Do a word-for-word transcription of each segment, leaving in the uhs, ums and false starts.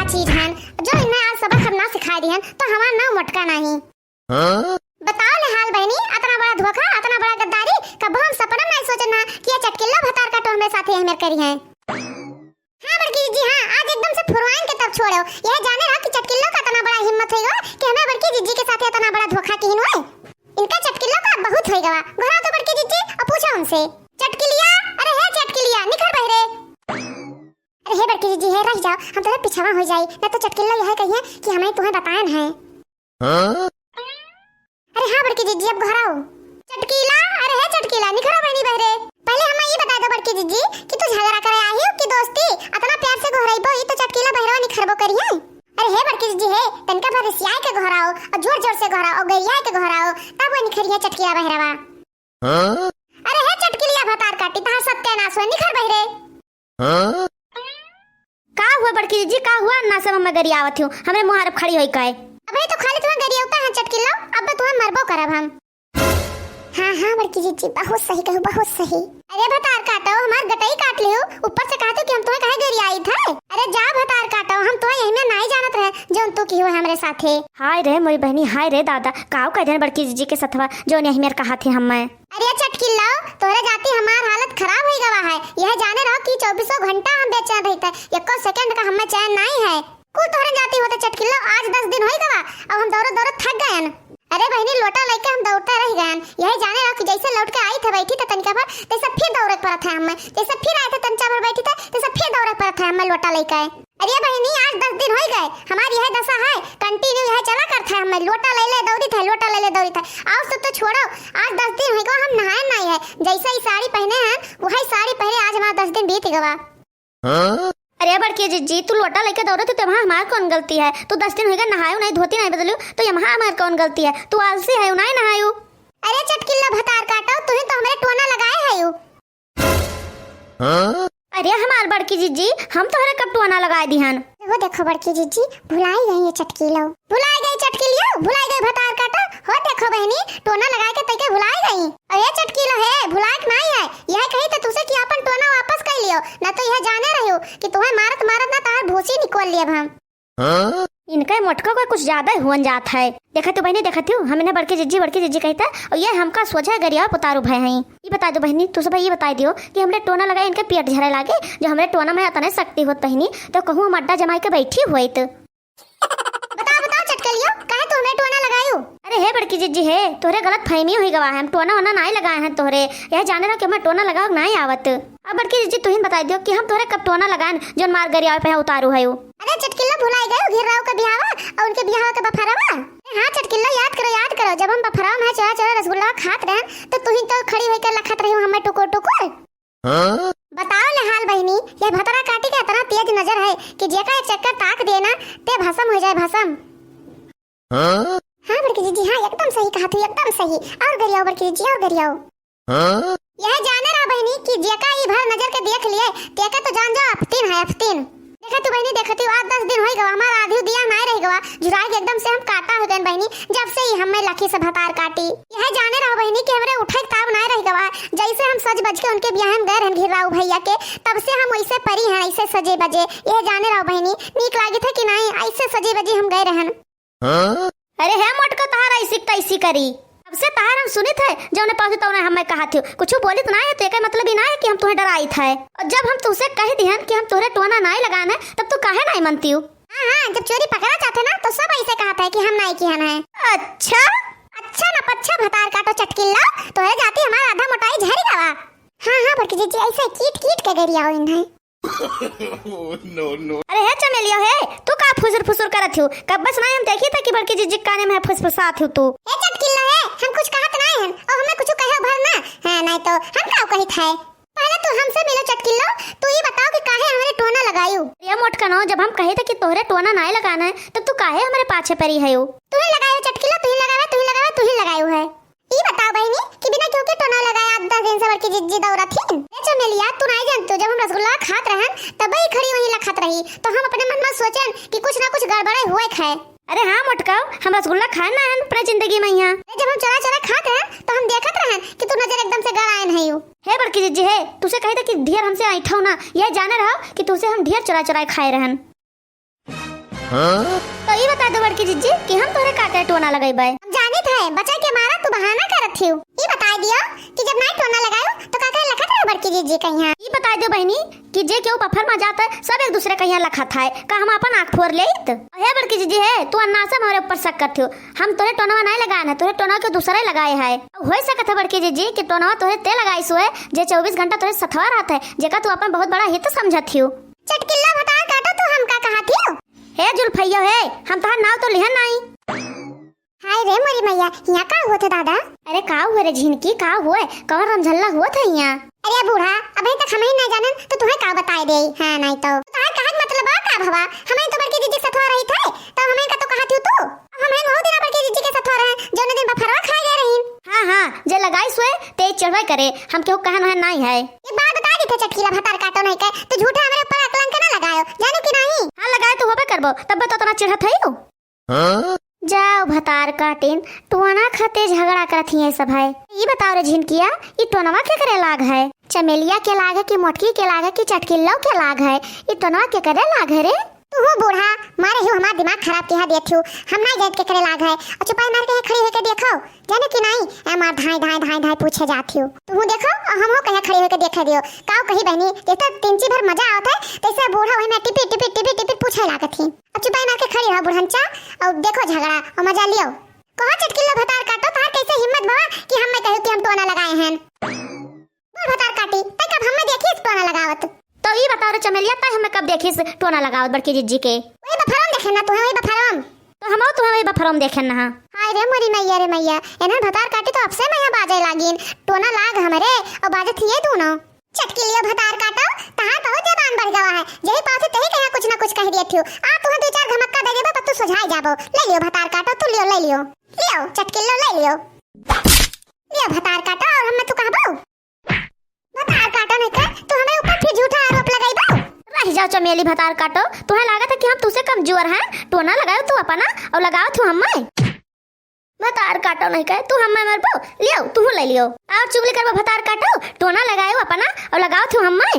चीज हन, जो इन्हें आज सबक हम ना सिखाए दिहन, तो हमार नाम मोटका नहीं। हाँ? बताओ ले हाल बहिनी, अतना बड़ा धोखा, अतना बड़ा गद्दारी, कबो हम सपना में नहीं सोचन ना कि ये चटकिल्लो भतार काटो हमरे साथे एहमेर करी हैं। हाँ बड़की जिज्जी, हाँ, आज एकदम से फुरवाइन के तब छोड़ो। यह जाने रहो कि चटकिल्लो का अतना बड़ा हिम्मत होई हो कि हमें बड़की जिज्जी के साथे अतना बड़ा धोखा किहिन होए। इनका चटकिल्लो का बहुत होई गवा। घुराओ तो बड़की जिज्जी और पूछो उनसे। चटकिलिया, अरे हे चटकिलिया, निखर बहरे। अरे हे बड़की जिज्जी, हे रह जाओ, हम तोहरे पिछवा हो जाई, ना तो चटकिल्लो यह कहिए कि हमें तुम्हें बतायन है। हाँ? अरे हाँ बड़की जिज्जी, अब घुराओ। चटकीला, अरे हे चटकीला, निखरो बहिनी बहरे। पहले हमें ये बताइ दो बड़की जिज्जी कि तू झगड़ा करे आई हो कि दोस्ती? अतना प्यार से घुराइबो, ई तो चटकीला बहरवा निखरबो करिए। अरे हे बड़की जिज्जी हे, तनका भर रिसियाए के घुराओ और जोर जोर से घुराओ और गरियाए के घुराओ, तब वो निखरिया चटकीला बहरवा। हाँ? अरे हे चटकिलिया भतार काटी, तहार सत्यानाश हो, निखर बहरे। हाँ? का हुआ बड़की जिज्जी, का हुआ? ना सब हमें गरियावत हो, हमरे मुहारब खड़ी होई काहे? अबे तो खाली तुम्हें गरियावता है चटकिल्लो, अब तुम्हें मरबो करब हम। हाँ, हाँ बड़की जिज्जी, बहुत सही कहू, बहुत सही। अरे भतार काटो, हमार गटई काट लियो, ऊपर से कहते कि हम तुम्हें कहे गरियाई थे। अरे जा भतार काटो, हम तुम्हें यही में नहीं जानत रहे, जो तू की हुआ हमरे साथे। हाय रे मोरी बहनी, हाय रे दादा, काव कह देन बड़की जिज्जी के सथवा, जो यही मेर कहा थे हम मैं। अरे चटकिल्लो, तोहरे जाती हमार हालत खराब होई गवा है। यह जाने रहो कि चउबीसों घंटा हम बेचैन रहित है, एको सेकंड का हमें चैन नाई है। कुल तोहरे जाती होते चटकिल्लो, आज दस दिन होई गवा, अब हम दौड़त दौड़त थक गयन। अरे बहिनी, लोटा लेके हम दौड़ते रह गयन। यही जाने रहो कि जैसे लौट के आई थे बैठी थे तनिका भर, तैसे फिर दौड़े के पड़त है हमें, जैसे फिर आए थे तनिका भर बैठी थे, तैसे फिर दौड़े के पड़त है हमें लोटा लेके। अरे बहिनी, आज दस दिन होई गए, हमार यह दशा है, continue यह चला करत है, हमें लोटा ले ले दौड़ित है, लोटा ले ले दौड़ित है। आओ सब तो छोड़ो, आज दस दिन होई गवा, हम नहाए नाई है, जैसे ही साड़ी पहने हैं, वही साड़ी पहने आज हमारा दस दिन बीत गवा। हाँ? अरे बड़की जिज्जी, तू लोटा लेके दौड़त हो, तो वहाँ हमार कौन गलती है? तू दस दिन होई गए, नहायो नहीं, धोती नहीं बदलियो, तो यहाँ हमार कौन गलती है? तू आलसी है, नहीं नहायो। अरे चटकिल्ला भतार काटो, तुही तो हमरे टोना लगाए है यू। हाँ? अरे हमार बड़की जिज्जी, हम तोहरे कब टोना लगाए दिहन? वो देखो बड़की जिज्जी, भुलाई गई ये चटकीलो। भुलाई गई चटकीलियो, भुलाई गई भतार काटा। हो देखो बहिनी, टोना लगाए के तैके भुलाई गई। अरे चटकीलो हे, भुलाए के नाई है। यह कही तो तुसे कि आपन टोना वापस कर लियो, ना तो यह जाने रहियो कि तुम्हें मारत मारत ना तार भूसी निकोल लियब हम। हाँ? इनका मोटका का कुछ ज्यादा ही हुअन जात है। देखत हो बहिनी, देखत हो, हम इन्हें बड़की जिज्जी, बड़की जिज्जी कहता है, और ये हमका सोझा गरिया पुतारू भय हैं। ये बता दो बहिनी, तू सब ये बता दियो कि हमरे टोना लगाए इनके पेट झरे लागे, जो हमरे टोना में अतने शक्ति होत बहिनी, तो कहूँ हम अड्डा जमाई के बैठी होइत। बताओ, बताओ चटकलियो, काहे तू हमरे टोना लगायू? अरे हे बड़की जिज्जी हे, तोहरे गलत फहमी हुई गवा है, हम टोना वोना नाई लगाए हैं तोहरे, यह जाने रहो कि हमें टोना लगाओ नाई आवत। अब बड़की जिज्जी, तुहिन बताई दियो कि हम तोहरे कब टोना लगाएन, जोन मार गरियावे पे है उतारू है उ। अरे चटकिल्लो, भुलाई गयो घिर्राऊ के बियाहवा और उनके बियाहवा के बफरवा? अरे हाँ चटकिल्लो, याद करो, याद करो, जब हम बफरवा में चोरा चोरा रसगुल्ला खात रहन, तो तुहिन तो खड़ी होकर लखत रही हमें टुकुर टुकुर। हाँ? बताओ ले हाल बहिनी, यह भतरा काटी के इतना तेज नजर है कि जेका एक चक्कर ताक दे ना, ते भसम हो जाए भसम। हाँ? हाँ बड़की जिज्जी, हाँ एकदम सही कहा तू, एकदम सही। और गरियाओ बड़की जिज्जी, और गरियाओ। हाँ? यह जाने रहा बहिनी कि जेका ई भर नजर के देख लिए, तेका तो जान जाओ अफतीन है, अफतीन। देखा तू बहिनी, देखा तू, आठ दस दिन होई गवा, हमार आधी दिया नाय रह गवा, झुराई के एकदम से हम काटा हो गए बहिनी, जब से ही हमें लखी से भतार काटी। यह जाने रहो बहिनी कि हमरे उठे के ताब नाय रह गवा, जैसे हम सज बज के उनके बियाह में गए रहन घिर्राऊ भैया के, तब से हम वैसे परी हैं, ऐसे सजे बजे। यह जाने रहो बहिनी, नीक लागित है कि नाई, ऐसे सजे बजे हम गए रहन। हाँ? अरे हे मोटका, तहार ऐसी क तैसी करी। अब से तहार हम सुनित है, जौने पास तौने हमें कहा थियो। कुछ बोलित ना है, तो एकर मतलब ही ना है कि हम तुम्हें डराइत है। और जब हम तुमसे कह दिहन कि हम तोहरे टोना नाई लगान है, तब तू काहे नाई मनती हो? हाँ, हाँ, जब चोरी पकड़ा जाते ना, तो सब ऐसे कहत है कि हम नाई किहन है। अच्छा? अच्छा न पच्छा भतार काटो चटकिल्ला, तोहरे जाती हमार आधा मोटाई झरी गवा। हाँ, हाँ, बड़की जिज्जी, ऐसे कीट कीट के गरियाओ इन्हें। Oh, no, no। अरे हे चमेलिया हे, तू का फुसुर फुसुर करत हो? कब बस ना हम देखी था कि बड़की जिज्जी काने में फुसफुसात हो तू। हे चटकिल्लो हे, हम कुछ कहत नाय हन, और हमें कुछ कहे भर ना। हाँ, नाय तो हम का कहित है? पहले तू हमसे मिलो चटकिल्लो, तू ये बताओ कि काहे हमरे टोना लगायू? ये मोटकनो, जब हम कहे थे कि तोहरे टोना नाय लगाना है, तब तू काहे हमरे पाछे परी है? तू ही लगायो चटकिल्लो, तू ही लगावे, तू ही लगावे, तू ही लगायो है। ई बताओ बहिनी कि बिना केहू के टोना लगाए आठ दस दिन से बड़की जिज्जी दौड़त हिन। ए चमेलिया, तू नाई जानतू, जब हम रसगुल्ला खात रहन, तब ही खड़ी वहीं लखत रही, तो हम अपने मन में सोचन कि कुछ ना कुछ गड़बड़े हुए खाए। अरे हाँ मोटकाऊ, हम रसगुल्ला खाए ना हन अपने जिंदगी में यहाँ। अरे जब हम चोरा चोरा खात रहन, तो हम देखत रहन कि तू नजर एकदम से गड़ाए नहीं हो। हे बड़की जिज्जी हे, तुसे कही था कि ढेर हमसे ऐठो ना, यह जाने रहो कि तुसे हम ढेर चोरा चोरा खाए रहन। तो ई बताइ देउ बड़की जिज्जी कि हम तोहरे का करे टोना लगइबै। हम जानित है, बचै के मारा तू बहाना करत हिउ। ई बताइ दियो कि जब नाहीं टोना लगायो तो का करे लखत रहो बड़की जिज्जी कहिया। ई बताइ देउ बहिनी कि जे केहू बफर मा जात है, सब एक दूसरे कहिया लखत है, का हम आपन आँख फोर लेइत? हे बड़की जिज्जी हे, तू अन्नासे हमरे ऊपर शक करत हिउ। हम तोहरे टोनवा नाहीं लगाएन है, तोहरे टोनवा केहू दूसरे लगाए है। होइ सकत है बड़की जिज्जी कि टोनवा तोहरे ते लगाइस होए, जे चउबीस घंटा तोहरे सथवा रहत है, जेका तू आपन बहुत बड़ा हित समझत हिउ। चटकिल्ला भतार काटो, तू हमका कहत हिउ? हे जुल्फइयो हे, हम तोहार नाव तो लिहन नाहीं। हाय रे मोरी मइया, हियाँ का होत है दादा? अरे का हुए रे झिनकी, का हुए? कौन रमझल्ला होत है हियाँ? अरे बूढ़ा, अबहीं तक हमहीं नाहीं जानेन, तो तुहैं का बताइ देई? हाँ, नाहीं तो। तोहार कहै क मतलब बा का भवा? हमहीं तो बड़की जिज्जी के सथवा रहित है, तब हमहीं का तो कहत हिउ तू? अब हमहीं बहुत दिन बड़की जिज्जी के सथवा रहे, जौने दिन बफरवा खाइ गए रहिन। हाँ, हाँ, जे लगाइस होए, ते चढ़बै करे, हम केहू कहन वहन नाहीं है। एक बात बताइ देइत है चटकिला भतार काटो नाहीं के, तू झूठा हमरे ऊपर कलंक ना लगायो, जानो कि नाहीं? हाँ, लगाए तो होबे करबो, तब्बे तो ओतना चिढ़त हइउ। हाँ? जाओ भतार काटिन, टोना खातिर झगड़ा करत हियँ सब है। ई बताओ रे झिनकिया, ई टोनवा केकरे लाग है? चमेलिया के लाग है कि मोटकी के लाग है कि चटकिल्लो के लाग है? ई टोनवा केकरे लाग है रे? तुहू बूढ़ा, मारे हिउ हमार दिमाग खराब किहा देत हिउ। हम नाहीं जानित केकरे लाग है। अउर चुपाई मार के खड़ी होइके देखो, जानो कि नाहीं? ए मार धाई, धाई, धाई, धाई पूछे जात हिउ। तुहू देखो, अउर हमहू कहिया खड़ी होइके देखे दियो। काउ कही बहिनी, जैसे तिनची भर मजा आवत है, तैसे बूढ़ा वही मा टिपिर, टिपिर, टिपिर, टिपिर पूछे लागत ही। अब चुपाई मार के खड़ी रहो बुढ़नचा, अउर देखो झगड़ा अउर मजा लियो। कहो चटकिल्लो भतार काटो, तोहार कैसे हिम्मत भवा कि हम मैं कहू कि हम टोना लगाए हैं? बोल भतार काटी, तै कब हम्मे देखिस टोना लगावत? तो ई बताओ रे चमेलिया, तै हम्मे कब देखिस टोना लगावत बड़की जिज्जी के? वही बफरवा मा देखेन ना तुहैं, वही बफरवा मा। तो हमहू तुहैं वही बफरवा मा देखेन ना। हाय रे मोरी मइया रे मइया, एनहन भतार काटी तो अबसे मइया बाजै लागिन, टोना लाग हमरे, अउर बाजत ही ये दूनो। चटकिलियो भतार काटो, तहार बहुत जबान बढ़ गवा है, जेही पावत ही तेही कहिया कुछ ना कुछ कहि दियत हिउ। आ तुहैं दुइ चार घमक्का दइ देबो, तब तू सोझाइ जाबो। लइ लियो भतार काटो, तू लियो, लइ लियो, लियो चटकिल्लो लइ लियो, लियो भतार काटो, अउर हम्मे तू कहबो? भतार काटो नाहीं के, तू हमरे ऊपर फिर झूठा आरोप लगइबो। रहि जाओ चमेली भतार काटो, तुहैं लागत है कि हम तुहसे कमजोर हैं? टोना लगायो तू अपना अउर लगावत हिउ हम्मे। भतार काटो नाहीं के, तू हम्मे मरबो, लियो, तुहू लइ लियो। अउर चुगली करबो भतार काटो, टोना लगायो अपना अउर लगावत हिउ हम्मे।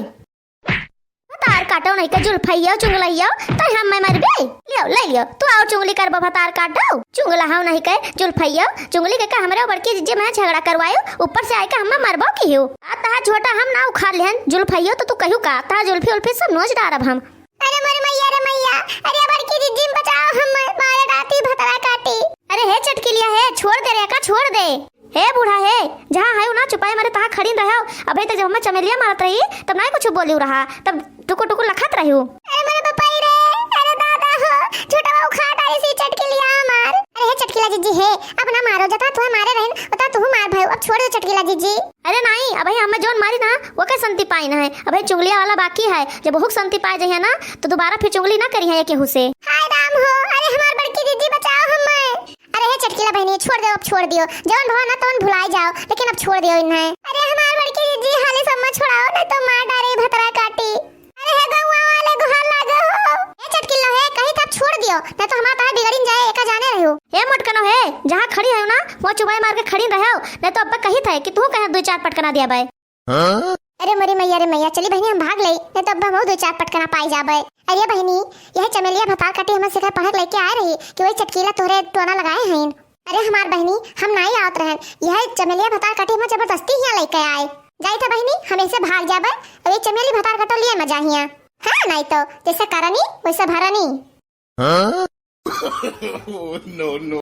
भतार काटो नाहीं के, जुल्फइयो, चुंगलइयो, तै हम्मे मरबे। लियो, लइ लियो, तू अउर चुगली करबो भतार काटो। चुंगला हौ नाहीं के, जुल्फइयो, चुगली कइके हमरे बड़की जिज्जी मइहाँ झगड़ा करवायो, ऊपर से आइके हम्मे मरबो किहियो। आ तहार झोटा हम ना उखार लिहन, जुल्फइयो तो तू कहियो का, तहार जुल्फी उल्फी सब नोच डारब हम। अरे मोरे मइया रे मइया, अरे बड़की जिज्जी बचाओ, हम्मे मारे डारत ही भतार काटी। अरे हे चटकिलिया हे, छोड़ दे रे, एका छोड़ दे। हे बूढ़ा हे, जहाँ हइउ ना चुपाई मारे तहाँ खड़िन रह्यो। अबहीं तक जब हम्मे चमेलिया मारत रही, तब नाहीं कुछ बोलिउ रहा, तब टुकुर टुकुर लखत रह्यो। अरे मोरे बपई रे, अरे दादा हो, झोटवा उखार डारिस ई चटकिलिया हमार। अरे हे चटकिला जिज्जी हे, अब ना मारो, जतरा तुहैं मारे रहिन, ओतरा तुहू मार भइउ, अब छोड़ दियो चटकिला जिज्जी। अरे नाहीं, अबहीं हम्मे जौन मारी ना, ओके संती पाइन है, अबहीं चुंगलिया वाला बाकी है, जब ओहू के संती पाइ जइहैं ना, तो दुबारा फिर चुंगली ना करिहैं केहू से। हाय राम हो, अरे हमार बड़की जिज्जी बचाओ हम्मे। अरे हे चटकिला बहिनी, छोड़ दियो, अब छोड़ दियो, जवन भवा ना तवन भुलाइ जाओ, लेकिन अब छोड़ दियो इन्हें। अरे हमार बड़की जिज्जी, हाली से हम्मे छोड़ाओ, नाहीं तो मार डारे भतार काटी। अरे हे गौवा वाले, गोहार लागो हो। ए चटकिला हे, कही था छोड़ दियो, नाहीं तो हमार तहार बिगड़िन जाए, एका जाने रह्यो। हे मोटकनो हे, जहाँ खड़ी हइउ ना, वहाँ चुपाई मार के खड़ी रह्यो, नाहीं तो अब्बे कही था कि तू कहे दुइ चार पटकना दियाबै। हाँ? अरे मोरी मइया रे मइया, चली बहिनी हम भाग लेई, नाहीं तो अब्बे हमहू दुइ चार पटकना पाइ जाबै। अरे बहिनी, यह चमेलिया भतार काटी हम्मे सिखाए पढ़क लइके आए रही कि वही चटकिला तोहरे टोना लगाए हइन। अरे हमार बहिनी, हम नाहीं आवत रहन, यह चमेलिया भतार काटी हम्मे जबरदस्ती हियाँ लइके आए। जाई था बहिनी, हम एसे भाग जाबै, अब ये चमेली भतार काटो लिए मजा हियाँ। हाँ, नाहीं तो जैसे करनी वैसे भरनी। हाँ? Oh, no, no.